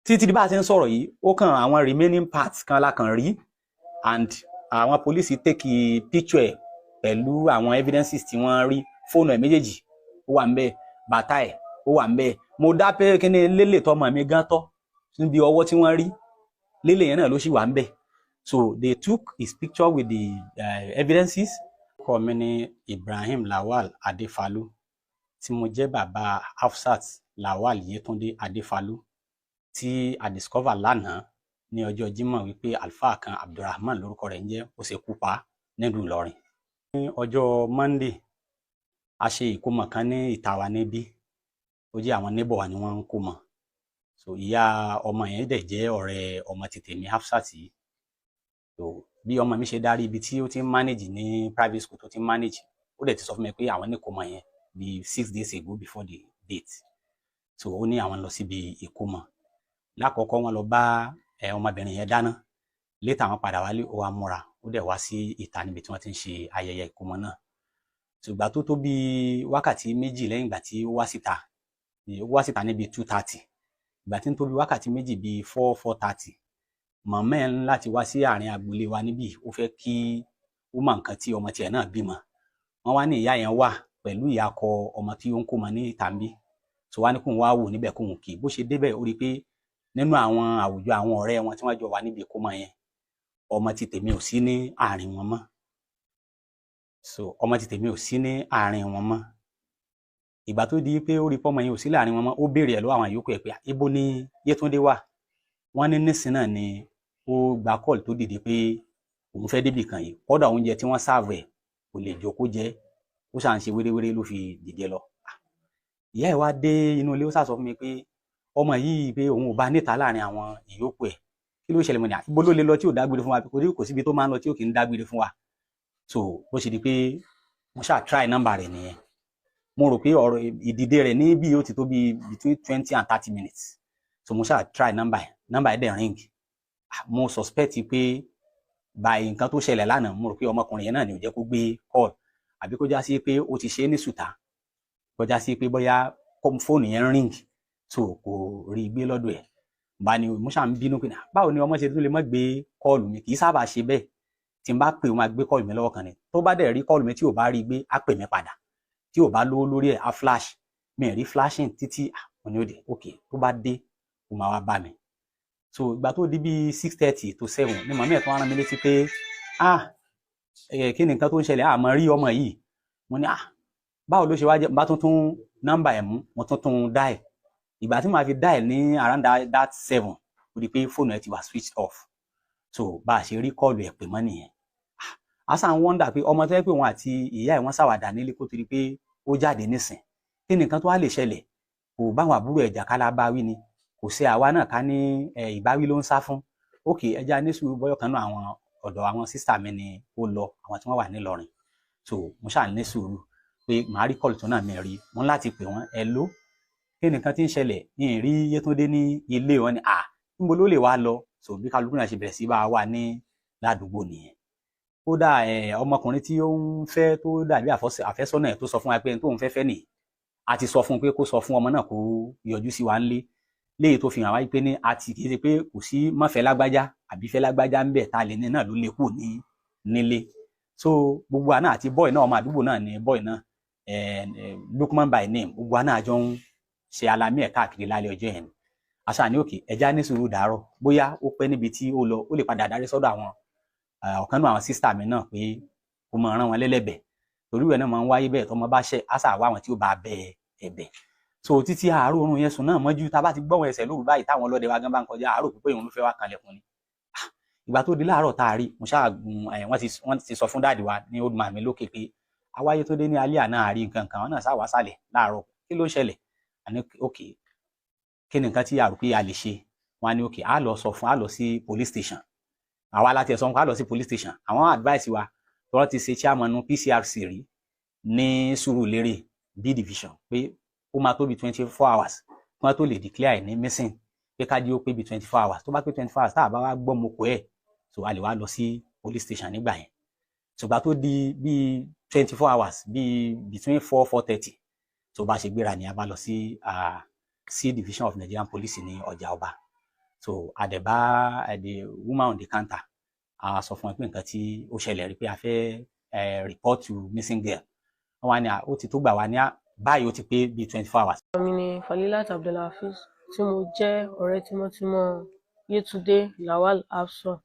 Títí bá a ti ń sọ̀rọ̀ yìí, ó kàn àwọn remaining parts kan la kàn rí, and àwọn police take picture ẹ̀ pẹ̀lú àwọn evidences tí wọ́n rí. Fóònù ẹ̀ méjèèjì ó wà ńbẹ̀, bàtà ẹ̀ ó wà ńbẹ̀. Mo dá pé kíní lélẹ̀ tọmọ mi gan tọ́ níbi ọwọ́ tí wọ́n rí lélẹ̀ yẹn náà ló sì wà ńbẹ̀. So they took his picture with the evidences. Orúkọ mi ni Ibrahim Lawal Adefalu, tí mo jẹ́ bàbá Hafsat Lawal Yetunde Adefalu, tí a discover lánàá ní ọjọ́ Jímọ̀ wípé àlùfáà kan, Abdulrahman lórúkọ rẹ̀ ń jẹ́, ó ṣekú pa nílùú Ìlọrin. Ní ọjọ́ Monday, a ṣe ìkómọ kan ní ìta wa níbí. Ó jẹ́ àwọn neighbor wa ni wọ́n ń kómọ. So ìyá ọmọ yẹn dẹ̀ jẹ́ ọ̀rẹ́ ọmọ ti tèmi, Hafsat yìí. So bí ọmọ mi ṣe darí ibi tí ó ti ń manage ní private school tó ti ń manage, ó dẹ̀ ti sọ fún mi pé àwọn ní ìkómọ yẹn bí 6 days ago before the date. So ó ní àwọn lọ síbi ìkómọ. Lákọ̀ọ́kọ́, wọ́n lọ bá ọmọbìnrin yẹn dáná. Later, àwọn padà wálé, ó wá múra, ó dẹ̀ wá sí ìta níbi tí wọ́n ti ń ṣe ayẹyẹ ìkómọ náà. Ṣùgbọ́n tó tó bí wákàtí 2 lẹ́yìn ìgbà tí ó wá síta, ó wá síta níbi 2:30. Ìgbà tí ń tó bí wákàtí 2, bíi 4, 4:30, màmá ẹ̀ ń láti wá sí àárín agboolé wa níbí. Ó fẹ́ kí ó mọ nǹkan tí ọmọ tiẹ̀ náà bímọ. Wọ́n wá ní ìyá yẹn wà pẹ̀lú ìyá akọ ọmọ tí ó ń kó mọ ní ìta ń bí. So wá ní kóun wá wò níbẹ̀, kóun kì í. Bó ṣe débẹ̀, ó rí i pé nínú àwọn àwùjọ àwọn ọ̀rẹ́ wọn tí wọ́n jọ wà níbi ìkómọ yẹn, ọmọ ti tèmi ò sí ní àárín wọn mọ́. So ọmọ ti tèmi ò sí ní àárín wọn mọ́. Ìgbà tó di pé ó rí pọ́mọ yẹn ò sí láàrin wọn mọ́, ó béèrè ẹ̀ lọ́wọ́ àwọn yòókù ẹ̀ pé ibo ni Yétúndé wà. Wọ́n ní nísìn náà ni ó gba call tó dìde pé òun fẹ́ débì kan yìí. Kódà oúnjẹ tí wọ́n serve ẹ̀, kò lè jókòó jẹ, ó ṣà ń ṣe wéréwéré ló fi dìde lọ. Ìyá ẹ̀ wá dé inú ilé, ó ṣà sọ fún mi pé ọmọ yìí, pé òun ò bá níta láàrin àwọn ìyókù ẹ̀, kí ló ṣẹlẹ̀? Mọ́ ni ibo ló lè lọ tí ò dágbére fún wa? Kò síbi tó máa ń lọ tí ò kì í dágbére fún wa. So bó ṣe di pé mo ṣáà try nọ́mbà rẹ̀ nìyẹn. Mo rò pé ọ̀rọ̀ ìdìde rẹ̀ ní bí ó ti tó bí between 20 and 30 minutes. So mo ṣáà try nọ́mbà ẹ̀, nọ́mbà ẹ̀ dẹ̀ ring. Mo suspect pé by nǹkan tó ṣẹlẹ̀ lánàá, mo rò pé ọmọkùnrin yẹn náà ni ò jẹ́ kó gbé call, àbí kó já sí pé ó ti ṣe é ní sùtá, kó já sí pé bóyá fóònù yẹn ring, so kò rí i gbé lọ́dọ̀ ẹ̀. Bá ní mo ṣáà ń bínú pé báwo ni ọmọ ṣe tún lè má gbé call mi? Kì í sábà ṣe bẹ́ẹ̀. Tí n bá pè, ó máa gbé call mi lọ́wọ́ kan ni. Tó bá dẹ̀ rí call mi, tí ò bá rí gbé, á pè mí padà. Tí ò bá lówó lórí ẹ̀, á flash mi. Rí flashing títí mo ní ó dé. Ok, tó bá dé, ó máa wá bá mi. So ìgbà tó di bíi 6:30 to 7 ni màmí ẹ̀ tó wá rán mi létí pé, ah, kí ni nǹkan tó ń ṣẹlẹ̀? Àmọ́ rí ọmọ yìí. Mo ní, ah, báwo ló ṣe wá jẹ́? Bá tún nọ́mbà ẹ̀ mú, mo tún tún dial. Ìgbà tí màá fi dial ní around that 7, ó di pé fóònù ẹ̀ ti wà switched off. So bá a ṣe rí call ẹ̀ pè mọ́ nìyẹn. A sàn wonder pé ọmọ tó yẹ pé òun àti ìyá ẹ̀ wọ́n ṣàwàdà nílé kó tó di pé ó jáde nísìn, kí ni nǹkan tó wá lè ṣẹlẹ̀? Kò báwọn àbúrò ẹ̀ jà kálá bá wí ni, kò sí àwa náà ká ní ìbáwí ló ń sá fún. Ok, ẹja ní sùúrù, bọ́yọ̀ kan náà àwọn ọ̀dọ̀ àwọn sister mi ni ó lọ, àwọn tí wọ́n wà nílọrin. So mo ṣáà ní sùúrù pé màá rí call tó náà mi rí. Mo ń láti pè wọ́n, ẹ ló, kí ni nǹkan tí ń ṣẹlẹ̀ ní ìrí Yétúndé ní ilé wọn ni? À, níbo ló lè wá lọ? So bí kálukú náà ṣe bẹ̀rẹ̀ sí bá a wà ní ládùúgbò nìyẹn. Kódà ọmọkùnrin tí ó ń fẹ́ tó dàbí àfẹ́sọ́nà ẹ̀ tó sọ fún wa pé ẹni tóun fẹ́ fẹ́ nìyí, a ti sọ fún un pé kó sọ fún ọmọ náà kó yọjú sí wa ńlé. Léyìí tó fi hàn wáyé pé ní àti kì í ṣe pé kò sí mọ̀fẹ́ lágbájá àbí fẹ́ lágbájá ń bẹ̀ tá a lè ní náà ló lè kù ní nílé. So gbogbo àná àti boy náà, ọmọ àdúgbò náà ni boy náà, Lukman by name. Gbogbo àná àjọ ń ṣe alamí ẹ̀ káàkiri lálẹ́ ọjọ́ yẹn ni. Àṣà ní òkè ẹja ní sùúrù dàárọ̀, bóyá ó pẹ́ níbi tí ó lọ, ó lè padà darí sọ́dọ̀ àwọn ọ̀kan náà, àwọn sister mi náà, pé kó máa rán wọn lẹ́lẹ́bẹ̀, torí ìwẹ̀ náà máa ń wáyé bẹ́ẹ̀. Tọmọ bá ṣẹ̀, àṣà wá àwọn tí ó bá bẹ ẹ̀bẹ̀. So títí àárọ̀, oorun yẹn sùn náà mọ́jú. Tá a bá ti gbọ́wọ́n ẹsẹ̀ lóru báyìí, táwọn ọlọ́dẹ wa gan bá ń kọjá, àárọ̀ pípé òun ló fẹ́ wá kanlẹ̀kùn ni. Ìgbà tó di láàárọ̀ tá a rí, mo ṣáà gun ẹ̀, wọ́n ti sọ fún daddy wa ní old man mi lókè pé awáyé tó dé ní alẹ́ àná, àrí nǹkan kan. Àwọn náà ṣáà wá sálẹ̀ láàárọ̀, kí ló ṣẹlẹ̀? Àní ok, kí ni nǹkan tí a rò pé a lè ṣe? Wọn á ní ok, a lọ sọ fún, a lọ sí police station. Àwa láti ẹ̀ sọ fún, a lọ sí police station. Àwọn advice wa tọ́lọ́ ti ṣe chairman PCRC rí ní Sùúrùlérè B division pé ó máa tó bí 24 hours kí wọ́n tó lè declare ẹ̀ ní missing, pé ká jí ó pé bí 24 hours. Tó bá pé 24 hours, tá a bá wá gbọ́ mo kọ́ ẹ̀, so a lè wá lọ sí police station nígbà yẹn. Ṣùgbọ́n tó di bíi 24 hours, bíi between 4, 4:30, tó bá ṣe gbéra ni a bá lọ sí C division of Nigerian Police ní Ọjà Ọba. So a dẹ̀ bá the woman on the counter, a sọ fún ẹ pé nǹkan tí ó ṣẹlẹ̀ rí, pé a fẹ́ report to missing girl. Wọ́n wá ní ó ti tó gbà wá ní báyìí, ó ti pé bíi 24 hours. Mi ni Falilat Abdulhafiz, tí mo jẹ́ ọ̀rẹ́ tímọ́tímọ́ Yétúndé Lawal Hafsat.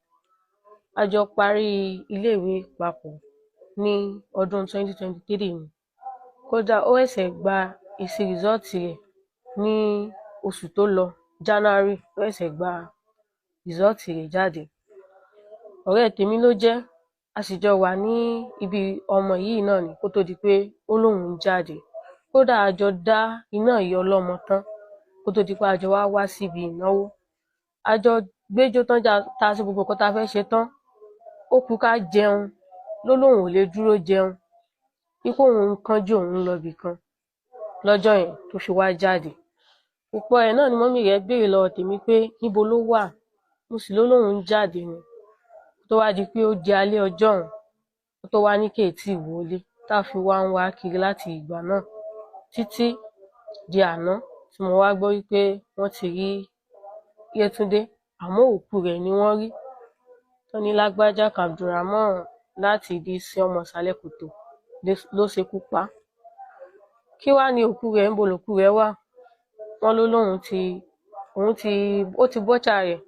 A jọ parí iléèwé papọ̀ ní ọdún 2023 ni. Kódà, ó ṣẹ̀ṣẹ̀ gba èsì result rẹ̀ ní oṣù tó lọ, January ló ṣẹ̀ṣẹ̀ gba result rẹ̀ jáde. Ọ̀rẹ́ tèmi ló jẹ́, a sì jọ wà ní ibi ọmọ yìí náà ni kó tó di pé ó lóun ń jáde. Kódà, a jọ dá iná ìyá ọlọ́mọ tán kó tó di pé a jọ wá wá síbi ìnáwó. A jọ gbéjó tán, tá a ṣe gbogbo nǹkan tá a fẹ́ ṣe tán, ó kù ká jẹun, ló lóun ò lè dúró jẹun, wípé òun ń kánjú, òun ń lọ ibì kan lọ́jọ́ yẹn tó fi wá jáde. Púpọ̀ ẹ̀ náà ni mummy rẹ̀ béèrè lọ́wọ́ tèmi pé níbo ló wà. Mo sì ló lóun ń jáde ni, tó wá di pé ó di alẹ́ ọjọ́ òun kó tó wá ní kéétì wọlé, tá a fi wá ń wá kiri láti ìgbà náà títí di àná tí mo wá gbọ́ wípé wọ́n ti rí Yétúndé, àmọ́ òkú rẹ̀ ni wọ́n rí. Wọ́n ní lágbájá Abdulrahman láti ìdí sí ọmọ ìsàlẹ̀ kòtò ló ṣekú pa á. Kí wàá ní òkú rẹ̀, ńbo lòkú rẹ̀ wà? Wọ́n ló lóun ti òun ti ó ti butcher rẹ̀,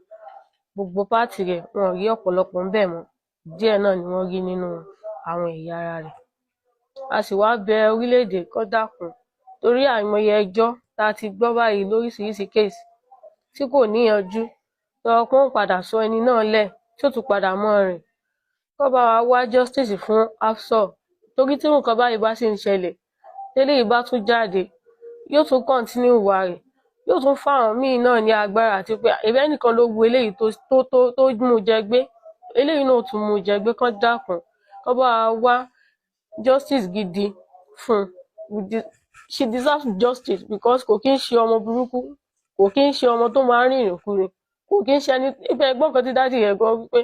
gbogbo part rẹ̀, wọn ò rí ọ̀pọ̀lọpọ̀ ńbẹ̀ mọ́. Díẹ̀ náà ni wọ́n rí nínú àwọn ẹ̀yà ara rẹ̀. A sì wáá bẹ orílẹ̀-èdè kó dákun, torí àìmọye ẹjọ́ tá a ti gbọ́ báyìí lóríṣiríṣi case tí kò níyanjú, tọ́rọ pé wọ́n padà sọ ẹni náà lẹ̀, tí ó tún padà mọ́ rìn. Kó bá wa wá justice fún Hafsat, torí tí nǹkan báyìí bá sì ń ṣẹlẹ̀, tẹ́lẹ̀ bá tún jáde, yóò tún continue ìwà rẹ̀, yóò tún fáwọn míì náà ní agbára, àti pé ẹbí ẹnìkan ló wu eléyìí tó mú jẹ gbé, eléyìí náà tún mú jẹ gbé. Kán dákun, kó bá wa wá justice gidi fún un. She deserves justice, because kò kí ń ṣe ọmọ burúkú, kò kí ń ṣe ọmọ tó máa ń rìn ìrìnkurìn, kò kí ń ṣe ẹni ibẹ̀. Ẹgbọ́n kan tí daddy rẹ̀ gan wípé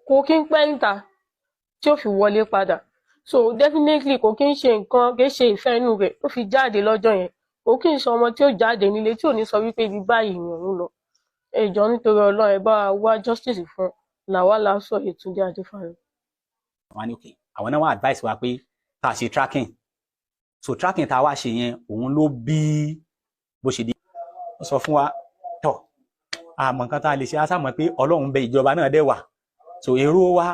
kò kí ń pẹ́ níta tí ó fi wọlé padà. So definitely, kò kí ń ṣe nǹkan, kì í ṣe ìfẹ́ inú rẹ̀ tó fi jáde lọ́jọ́ yẹn. Kò kí ń ṣe ọmọ tí ó jáde nílé tí ò ní sọ wípé ibi báyìí ni òun lọ. Ẹ jọ̀ọ́, nítorí Ọlọ́run, ẹ bá wa wá justice fún Lawal Hafsat Yétúndé Adéfáyọ̀. Wọ́n á ní okay, àwọn náà wá advice wa pé ká ṣe tracking. So tracking tá a wá ṣe yẹn, òun ló bí bó ṣe di. Ó sọ fún wa tọ, àmọ́ nǹkan tá a lè ṣe, á sàmọ́ pé Ọlọ́run bẹ, ìjọba náà dẹ̀ wà. So èrò wa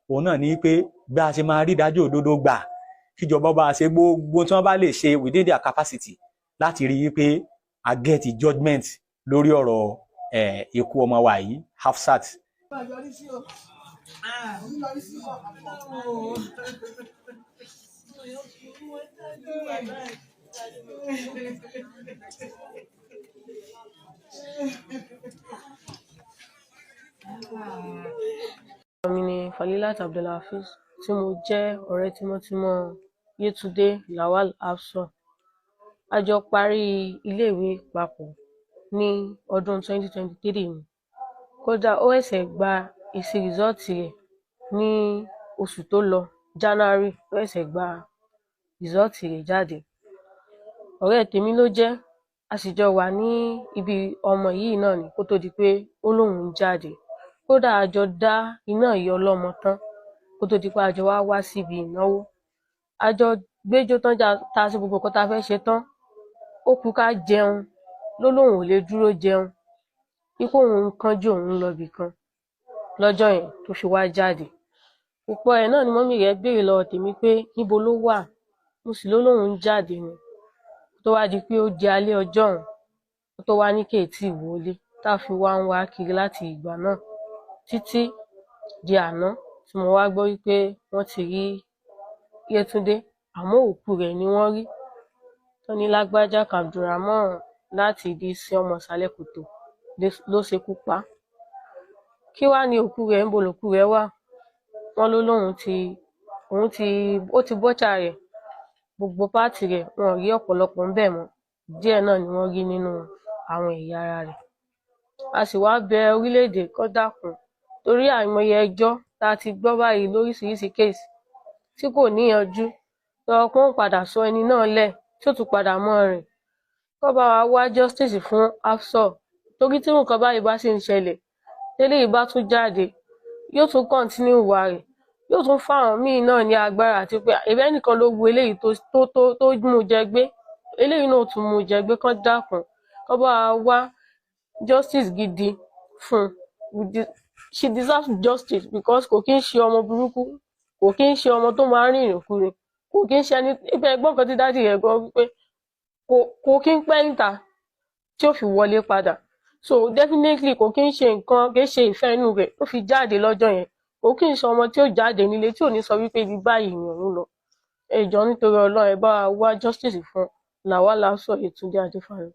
òun náà ní pé bí a ṣe máa rí ìdájọ́ òdodo gbà, kíjọba bá ṣe gbogbo tí wọ́n bá lè ṣe within their capacity láti rí i pé a get judgement lórí ọ̀rọ̀ ikú ọmọ wa yìí, Hafsat. Yọrí sí o, yọrí sí o. Mi ni Falilat Abdulhafiz, tí mo jẹ́ ọ̀rẹ́ tímọ́tímọ́ Yétúndé Lawal Hafsat. A jọ parí iléèwé papọ̀ ní ọdún 2023 ni. Kódà, ó ṣẹ̀ṣẹ̀ gba èsì result rẹ̀ ní oṣù tó lọ, January ló ṣẹ̀ṣẹ̀ gba result rẹ̀ jáde. Ọ̀rẹ́ tèmi ló jẹ́, a sì jọ wà ní ibi ọmọ yìí náà ni kó tó di pé ó lóun ń jáde. Kódà, a jọ dá iná ìyá ọlọ́mọ tán kó tó di pé a jọ wá wá síbi ìnáwó. A jọ gbéjó tán, tá a ṣe gbogbo nǹkan tá a fẹ́ ṣe tán, ó kù ká jẹun, ló lóun ò lè dúró jẹun, wípé òun ń kánjú, òun ń lọ ibì kan lọ́jọ́ yẹn tó fi wá jáde. Púpọ̀ ẹ̀ náà ni mummy rẹ̀ béèrè lọ́wọ́ tèmi pé níbo ló wà. Mo sì ló lóun ń jáde ni, tó wá di pé ó di alẹ́ ọjọ́ òun kó tó wá ní kéétì wọlé, tá a fi wá ń wá kiri láti ìgbà náà títí di àná tí mo wá gbọ́ wípé wọ́n ti rí Yétúndé, àmọ́ òkú rẹ̀ ni wọ́n rí. Wọ́n ní lágbájá Abdulrahman láti ìdí sí ọmọ ìsàlẹ̀ kòtò ló ṣekú pa á. Kí wàá ní òkú rẹ̀, ńbo lòkú rẹ̀ wà? Wọ́n ló lóun ti òun ti ó ti butcher rẹ̀, gbogbo part rẹ̀, wọn ò rí ọ̀pọ̀lọpọ̀ ńbẹ̀ mọ́. Díẹ̀ náà ni wọ́n rí nínú àwọn ẹ̀yà ara rẹ̀. A sì wáá bẹ orílẹ̀-èdè kó dákun, torí àìmọye ẹjọ́ tá a ti gbọ́ báyìí lóríṣiríṣi case tí kò níyanjú, tọ́rọ pé wọ́n padà sọ ẹni náà lẹ̀, tí ó tún padà mọ́ rìn. Kó bá wa wá justice fún Hafsat. Torí tí nǹkan báyìí bá sì ń ṣẹlẹ̀, tẹ́lẹ̀ yìí bá tún jáde, yóò tún continue ìwà rẹ̀, yóò tún fáwọn míì náà ní agbára, àti pé ẹ̀bẹ̀ ẹnìkan ló wu eléyìí tó mú jẹ gbé, eléyìí náà tún mú jẹ gbé. Kán dákun, kán bá wa wá justice gidi fún un. She deserves justice because kò kí ń ṣe ọmọ burúkú, kò kí ń ṣe ọmọ tó máa ń rìn ìrìnkurìn, kò kí ń ṣe ẹni ibẹ̀. Ẹgbọ́n kan tí daddy rẹ̀ gan wípé kò kí ń pẹ́ níta tí ó fi wọlé padà. So definitely kò kí ń ṣe nǹkan, kì í ṣe ìfẹ́ inú rẹ̀ ló fi jáde lọ́jọ́ yẹn. Kò kí ń ṣe ọmọ tí ó jáde nílé tí ò ní sọ wípé ibi báyìí ni òun lọ. Ẹ jọ̀ọ́, nítorí Ọlọ́run, ẹ bá wa wá justice fún Lawal Hafsat Yétúndé Adéfáyọ̀.